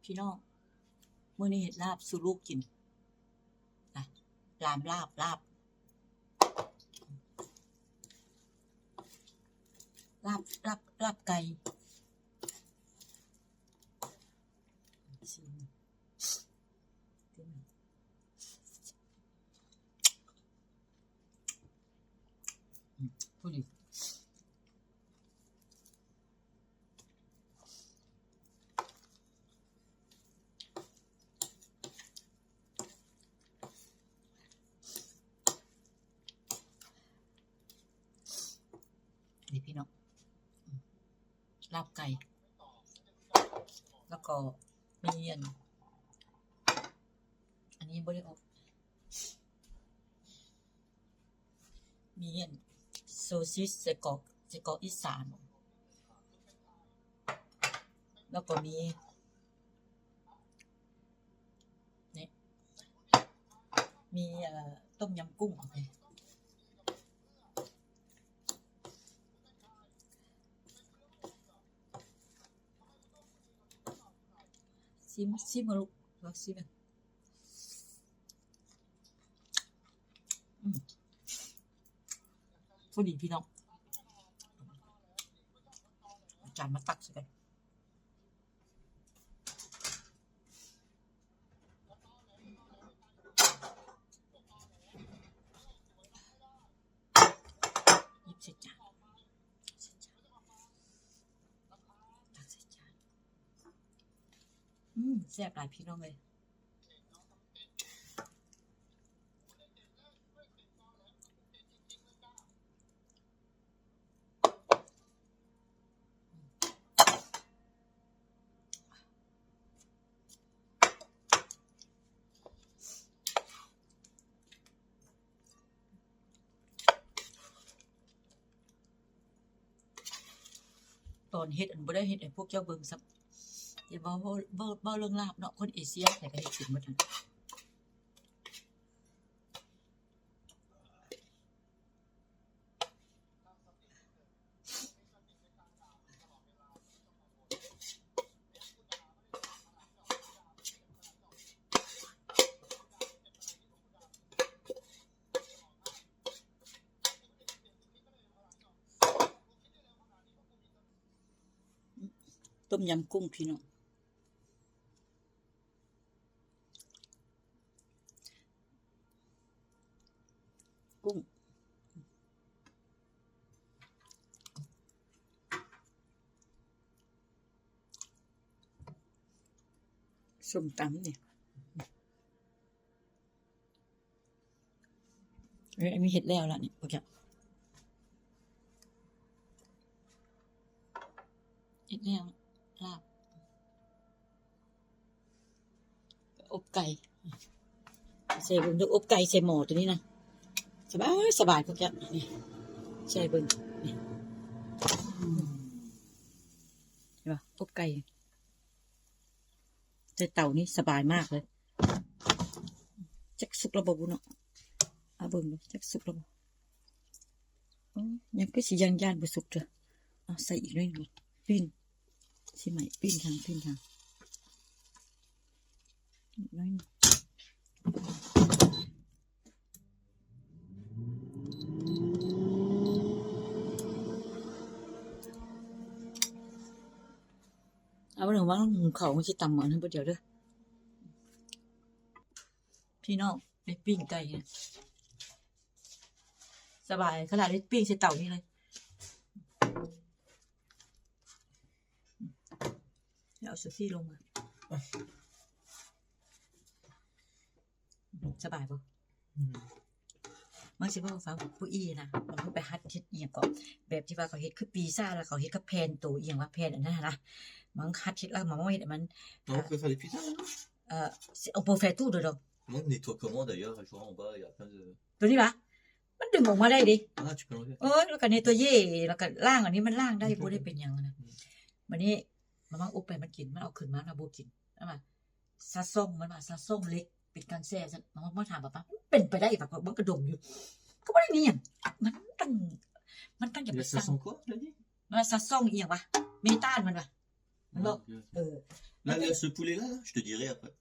ພີ່ນ້ອງ ມື້ນີ້ເຮັດລາບສູ່ລູກກິນ. ລາບ ລາບ ລາບ ລາບ ລາບ ລາບໄກ່. ພໍດີ ນີ້ພີ່ນ້ອງ ລາບໄກ່ ແລ້ວກໍມີອັນ ອັນນີ້ບໍ່ໄດ້ອອກ ມີອັນໂຊຊິສ ໄສ້ກອກ ໄສ້ກອກອີສານ ແລ້ວກໍມີ ນີ້ ມີ ເອີ ຕົ້ມຍຳກຸ້ງ. ຊີມ ຊີມເບິ່ງລູກ ລອງຊີມເບິ່ງ. ອືມ ພໍດີພີ່ນ້ອງ ເອົາຈານມາຕັກໃສ່ກັນ. ຫຍິບໃສ່ຈານ ໃສ່ຈານ ຕັກໃສ່ຈານ. ອືມ ແຊບຫຼາຍພີ່ນ້ອງເອີຍ. ຕອນເຮັດ ອັນ ບໍ່ໄດ້ເຮັດໃຫ້ພວກເຈົ້າເບິ່ງຊ້ຳ. ຢ່າເວົ້າ ເວົ້າ ເວົ້າ ເວົ້າເລື່ອງລາບເນາະ ຄົນເອເຊຍໃຜກໍເຮັດເປັນໝົດຫັ້ນ. ຕົ້ມຍຳກຸ້ງພີ່ນ້ອງ ກຸ້ງ ສົ້ມຕຳນີ້. ເອີ ອັນນີ້ເຮັດແລ້ວລະນີ້ ພວກເຈົ້າ ເຮັດແລ້ວ ລາບ ອົບໄກ່ ໃສ່ເບິ່ງເດີ ອົບໄກ່ໃສ່ໝໍ້ໂຕນີ້ນະ ສະບາຍ ສະບາຍ ພວກເຈົ້າ ນີ້ ໃສ່ເບິ່ງ ນີ້ ອືມ ເຫັນບໍ່ ອົບໄກ່ ໃສ່ເຕົານີ້ສະບາຍມາກເລີຍ. ຈັກສຸກແລ້ວບໍ່ບຸເນາະ ເອົາເບິ່ງດູ ຈັກສຸກແລ້ວບໍ່. ໂອ້ ຍັງຄືຊິຢ້ານໆບໍ່ສຸກເທື່ອ. ເອົາໃສ່ອີກໜ້ອຍໜຶ່ງ ປີ້ນ ຊິໄໝ້ ປີ້ນທາງ ປີ້ນທາງ ອີກໜ້ອຍໜຶ່ງ. ເອົາ ຫວັງຫຸງເຂົ້າ ມັນຊິຕຳເອົານັ້ນບໍ່ດຽວເດີ ພີ່ນ້ອງ. ໄດ້ປີ້ງໄກ່ ສະບາຍຂະໜາດ ໄດ້ປີ້ງໃສ່ເຕົານີ້ເລີຍ. ເອົາຊູຊີລົງມາ ສະບາຍບໍ່? ອືມ ມັນຊິເວົ້າໃຫ້ຟັງ ຜູ້ອີ່ນະ ມັນໄປຫັດເຮັດອີ່ຫຍັງເກາະ ແບບທີ່ວ່າເຂົາເຮັດຄືປີຊາ ແລ້ວເຂົາເຮັດກັບແຜ່ນໂຕອີ່ຫຍັງວະ ແຜ່ນອັນນັ້ນຫັ້ນນະ ມັນຫັດເຮັດ ແລ້ວມັນເຮັດໃຫ້ມັນ Non, on peut faire des pizzas, non ? ເອີ on peut faire tout dedans. Moi, nettoie comment, d'ailleurs ? Je vois en bas, il y a plein de ໂຕນີ້ຫວາ? ມັນດຶງອອກມາໄດ້ເດ້. Ah, tu peux enlever. ເອີ ແລ້ວກໍເນໂຕເຢ ແລ້ວກໍລ້າງ ອັນນີ້ມັນລ້າງໄດ້ ອືມ ບໍ່ໄດ້ເປັນຫຍັງນະ. ອືມ ບາດນີ້ ມາ ມາອົບໄປມັນກິນ ມັນເອົາຂຶ້ນມາ ມັນບໍ່ກິນ ເອົາມາ ຊາຊອງ ມັນວ່າຊາຊອງເລັກ ເປັນການແຊ່ຊັ້ນ ມາ ມາຖາມປ້າ ເປັນໄປໄດ້ປະ? ເພາະມັນກະດົງຢູ່ ກໍບໍ່ໄດ້ມີຫຍັງ ມັນຕັ້ງ ມັນຕັ້ງ ຢ່າໄປສັ່ງ. ຊາຊອງ ອີ່ຫຍັງຫວາ? ເມຕານ ມັນວ່າ ແມ່ນບໍ່? ເອີ Là, là, ce poulet-là, là, je te dirai après.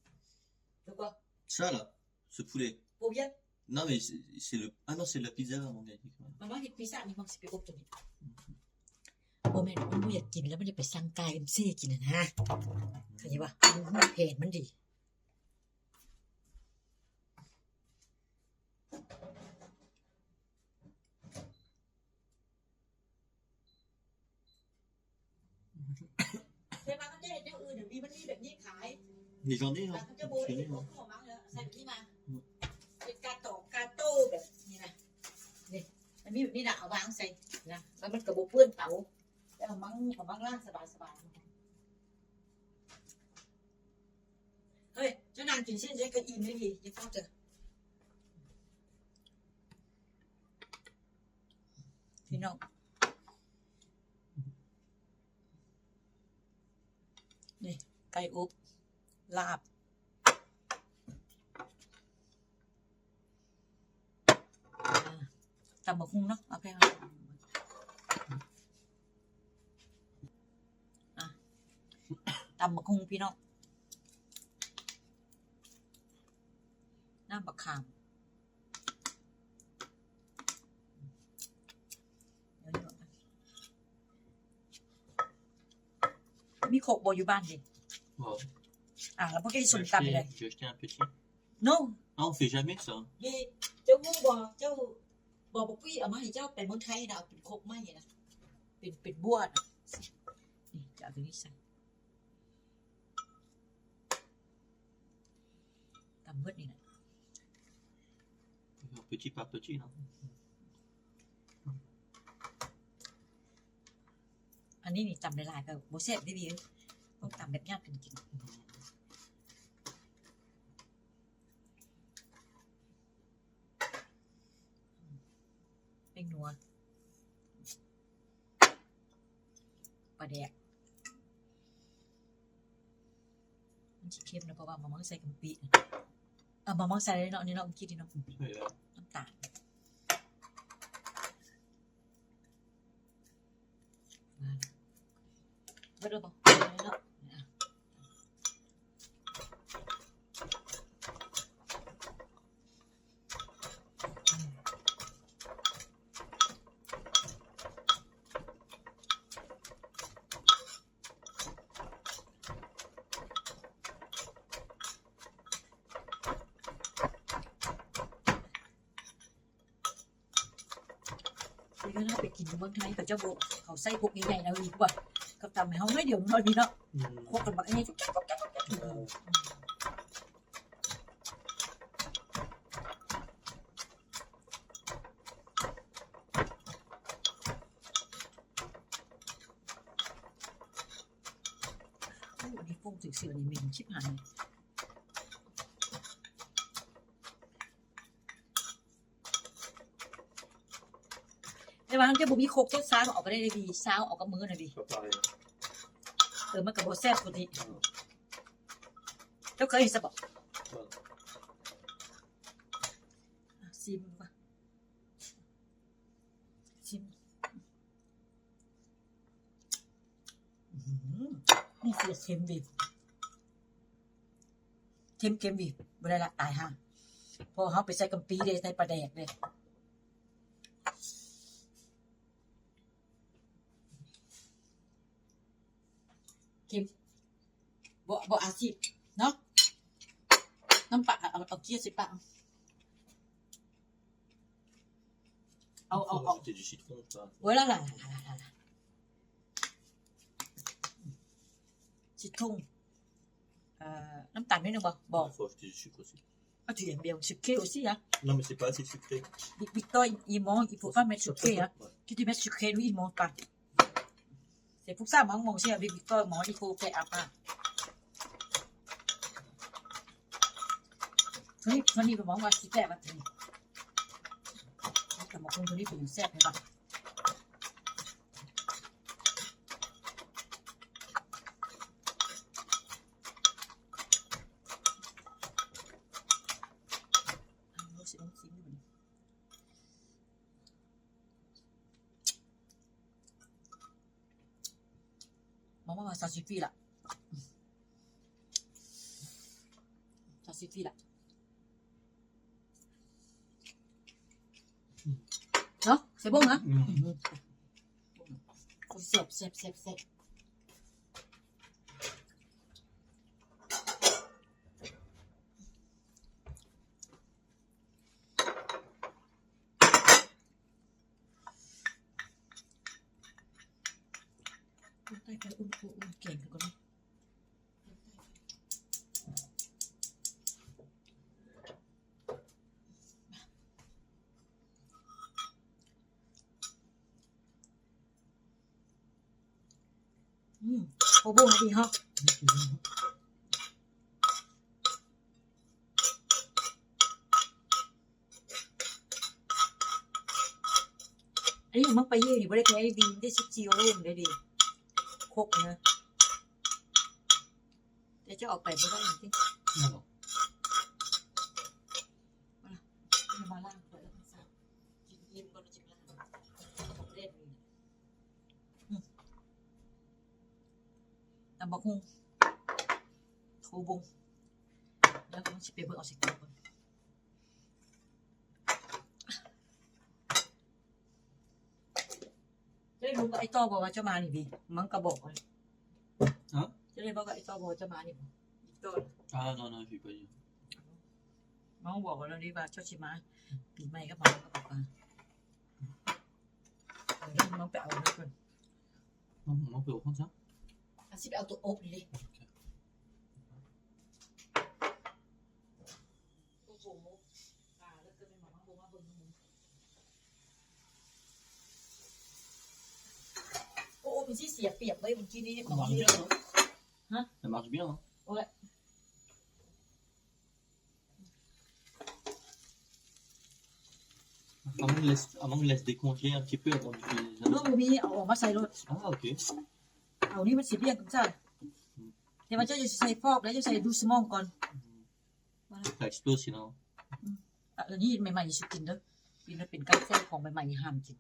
De quoi? Ça, là, ce poulet. Pour bien? Non, mais c'est, c'est le, ah non, c'est de la pizza, à mon avis, quand même. ມາມາເຮັດພິຊຊ່ານີ້ ມັນຊິໄປອົບຕົວນີ້. ບໍ່ແມ່ນ ມັນບໍ່ຢາກກິນ ແລ້ວມັນຈະໄປສັ່ງ KFC ກິນຫັ້ນນະ. ເຂົ້າໃຈບໍ່? ມັນແຜນມັນດີ. ແຕ່ວ່າເຂົາເຈົ້າເຮັດແນວອື່ນນະ ມີ ມັນມີແບບນີ້ຂາຍ. Les journées, non? ເຂົາເຈົ້າບໍ່ໄດ້ເຮັດຂອງໝັກແລ້ວ ໃສ່ແບບນີ້ມາ. ເປັນກາໂຕ ກາໂຕແບບນີ້ນະ. ນີ້ ມັນມີແບບນີ້ນະ ເອົາວາງໃສ່ນະ ແລ້ວມັນກໍບໍ່ເປື້ອນເຕົາ. ແລ້ວເອົາໝັກ ເອົາໝັກລ້າງສະບາຍໆ. ເຮີ້ຍ ເຈົ້ານັ່ງກິນຊີ້ນເດັກກໍອີ່ມເລີຍ ຢ່າຟ້າວເດີ ພີ່ນ້ອງ. ນີ້ ໄກ່ອົບ ລາບ. ອ່າ ຕຳບັກຫຸ່ງເນາະ ເອົາໄປເອົາ ອ່າ ຕຳບັກຫຸ່ງພີ່ນ້ອງ ນ້ຳບັກຂາມ. ມີຄົກບໍ່ຢູ່ບ້ານເດ? ບໍ່. ອ່າ ແລ້ວພວກເຈົ້າຊິສົ້ມຕຳໃດ? J'ai acheté, j'ai acheté un petit. Non. Ah, on fait jamais ça. ເດ ເຈົ້າຮູ້ບໍ່? ເຈົ້າ ບໍ່ ບໍ່ ປຸ້ຍເອົາມາໃຫ້ເຈົ້າໄປເມືອງໄທນະ ເອົາເປັນຄົກມາໃຫ້ນະ ເປັນ ເປັນບວນ. ນີ້ ຈະເອົາຕົວນີ້ໃສ່. ຕຳເບິດນີ້ນະ petit par petit, non? ອັນນີ້ນີ້ຕຳຫຼາຍໆກໍບໍ່ແຊບເດ້ພີ່ ຕ້ອງຕຳແບບຍາດກັນກິນ. ແປ້ງນົວ ປາແດກ ມັນຊິເຄັມນະ ເພາະວ່າມາມ່າໃສ່ກະປິ ເອົາມາມ່າໃສ່ເນາະ ນີ້ເນາະ ເມື່ອກີ້ນີ້ເນາະ ໃສ່ແລ້ວ ນ້ຳຕານ. ເບິດແລ້ວບໍ່? ເນາະ ຄືເຮົາໄປກິນຢູ່ເມືອງໄທ ເຂົາເຈົ້າບໍ່ ເຂົາໃສ່ພວກໃຫຍ່ໆນະ ດີກວ່າ ເຂົາຕຳໃຫ້ເຮົາໜ້ອຍດຽວໜ້ອຍນີ້ເນາະ ອືມ ຄວັກກັນບັກໃຫຍ່ ແກະໆໆໆ ເອີ ອືມ. ໂອ້ ອັນນີ້ຟົງຊື່ໆ ອັນນີ້ເໝັນຊິບຫາຍ. ແຕ່ວ່າເຮົາຈະບໍ່ມີຄົກ ເຈົ້າຊາວເອົາກໍໄດ້ເດ ຊາວເອົາກັບມືນະ ເອີ ມັນກໍບໍ່ແຊບປະຕິ. ເຈົ້າເຄີຍເຮັດຊະບໍ່? ຊິມກ່ອນ ຊິມ. ອືມ ນີ້ຄືເຄັມເດ ເຄັມໆ ເດ ບໍ່ໄດ້ລະ ຕາຍຫ່າ ເພາະເຮົາໄປໃສ່ກະປິເດ ໃສ່ປາແດກເດ ເຄັມ ບໍ່ ບໍ່ອາຊິດເນາະ ນ້ຳປາ ເອົາ ເອົາເກ້ຍໃສ່ປາກ ເອົາ ເອົາ ເອົາ C'était du citron, ça. Voilà, là, là, là, là. Citron. ເອີ ນ້ຳຕານໜ້ອຍໜຶ່ງບໍ່? ບໍ່. Il faut ajouter du sucre aussi. Ah, tu aimes bien sucré aussi, hein? Non, mais c'est pas assez sucré. Vic-, Victor, il, il mange, il faut pas mettre sucré, hein. Ouais. Si tu mets sucré, lui, il mange pas. C'est pour ça, moi, moi aussi, avec Victor, moi, il faut faire à part. ໂທນີ້ ໂທນີ້ ໄປມອງວ່າຊິແຊບບໍ່ໂທນີ້ ຕຳບັກຫຸ່ງໂທນີ້ເປັນຫຍັງແຊບແທ້ວະ? ມາ ມາ ມາ ຊາວສິບປີລະ. ຊາວສີ່ປີລະເນາະ ໃສ່ບົ້ງນະ. ອືມ ແຊບ ແຊບ ແຊບ ແຊບ. ໄປ ໄປ ອຸ່ນ ອຸ່ນ ອຸ່ນແກງກ່ອນ. ອືມ ໂອ້ໂຫ ດີເນາະ. ອັນນີ້ມັນໄປເຮັດນີ້ບໍ່ໄດ້ແຄ່ດີ ໄດ້ສິບສີ່ໂລນເດ້ດີ ຄົກນະ ແຕ່ຈະເອົາໄປບໍ່ໄດ້ຈິງ. ນັ້ນເນາະ ມາລ້າງຖ້ວຍແລ້ວ ກິນອີ່ມກ່ອນ ຈຶ່ງລ້າງ ເລັດນີ້. ອືມ ຕຳບັກຫຸ່ງ ໂທບົງ ແລ້ວກໍຊິໄປເບິ່ງເອົາໃສ່ຕູ້ກ່ອນ. ເຈົ້າໄດ້ບອກກັບໄອ້ຕໍ່ບໍ່ວ່າຈະມານີ້ຕິ? ມັນກໍບອກ ຮະ? ເຈົ້າໄດ້ບອກກັບໄອ້ຕໍ່ບໍ່ວ່າຈະມານີ້ບໍ່? ອີ່ຕໍ່ Ah non, non, je vais pas dire. ນ້ອງບອກແລ້ວເດ້ວ່າເຈົ້າຊິມາປີໃໝ່ກັບມັນ ກໍບອກວ່າ ນ້ອງໄປເອົາເລີຍກ່ອນ. Non, non, on peut reprendre ça ? ອ່ະ ຊິໄປເອົາຕົວອົບນີ້ເດ້. OK. ໂອ້ໂຫ ປາ ແລ້ວກໍແມ່ນມາ ມາເບິ່ງ ມາເບິ່ງ ໂອ້ໂຫ ມັນຊິເສຍປຽບເວີຍ ມື້ກີ້ນີ້ Comment dire, non ? ຮະ? Ça marche bien, hein ? Ouais. Avant, on laisse, avant, on laisse décongeler un petit peu avant d'utiliser. ບໍ່ມີ ເອົາອອກມາໃສ່ໂລດ. Ah, ok. ເອົານີ້ມັນຊິລ້ຽງກັນຊະ. ອືມ ແຕ່ວ່າເຈົ້າຈະໃສ່ຟອກ ແລ້ວຈະໃສ່ດູສມອງກ່ອນ. ອືມ Ça explose sinon. ອືມ ອັນນີ້ໃໝ່ໆ ຊິກິນເດີ. ປີນເປັນການແຊບຂອງໃໝ່ໆ ຫ້າມກິນ.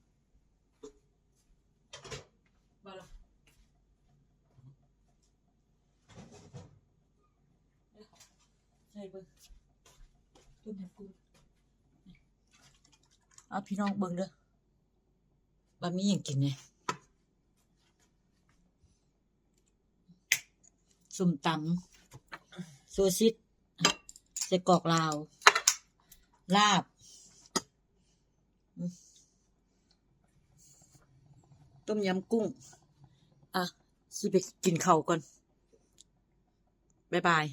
ໃສ່ເບິ່ງ ຕົ້ມຍຳກຸ້ງ. ເອົາ ພີ່ນ້ອງເບິ່ງເດີ ວ່າມີຫຍັງກິນແດ່. ສົ້ມຕຳ ໂຊຊິດ ໄສ້ກອກລາວ ລາບ ອືມ ຕົ້ມຍຳກຸ້ງ. ອ່ະ ຊິໄປກິນເຂົ້າກ່ອນ. ບາຍບາຍ.